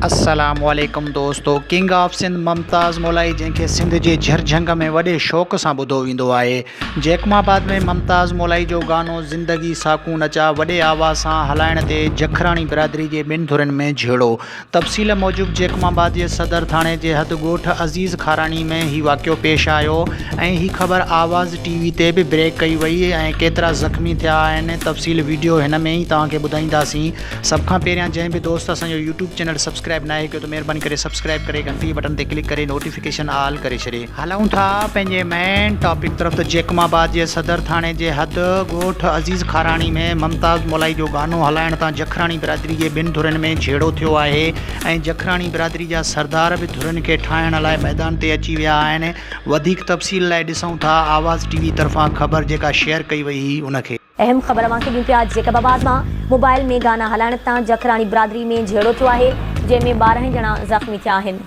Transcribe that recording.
السلام عليڪم دوستو ڪنگ آف سنڌ ممتاز مولائي جنهن کي سنڌ جي جھر جھنگ ۾ وڏي شوق سان ٻڌو ويندو آهي جيڪب آباد ۾ ممتاز مولائي جو گانو زندگي ساڪون نچا وڏي آواز سان هلائڻ تي جکراڻي برادري جي ٻن ڌرين ۾ جھيڙو تفصيل موجب جيڪب آباد جي صدر ٿاڻي جي حد ڳوٺ عزيز کاراڻي ۾ هي واقعو پيش آيو ۽ هي خبر آواز ٽي وي تي به بريڪ ڪئي وئي ۽ ڪيترا زخمي ٿيا آهن تفصيل ويڊيو هن ۾ ئي توهان کي ٻڌائينداسين. سڀ کان پهريان جنهن به دوست اسان جو يوٽيوب چينل سبسڪرائب ناهي ڪيو ته مهرباني ڪري سبسڪرائب ڪري گهنٽي جي بٽڻ تي ڪلڪ ڪري نوٽيفڪيشن آل ڪري ڇڏي. هلون ٿا پنهنجي مين ٽاپڪ طرف ته جيڪب آباد جي صدر ٿاڻي جي حد ڳوٺ عزيز کاراڻي ۾ ممتاز مولائي جو گانو هلائڻ تان جکراڻي برادري جي ٻن ڌرين ۾ جهيڙو ٿيو آهي ۽ جکراڻي برادري جا سردار به ڌرين کي ٺاهڻ لاء ميدان تي اچي ويا آهن وڌيڪ تفصيل لاء ڏسون ٿا آواز ٽي وي طرفان خبر جيڪا شيئر ڪئي وئي هئي ان کي. اهم خبر اوهان کي ڏيون پيا جيڪب آباد مان موبائل ۾ گانا هلائڻ تان جکراڻي برادري ۾ جهيڙو ٿيو آهي جنهن ۾ 12 ڄڻا زخمي ٿيا آهن.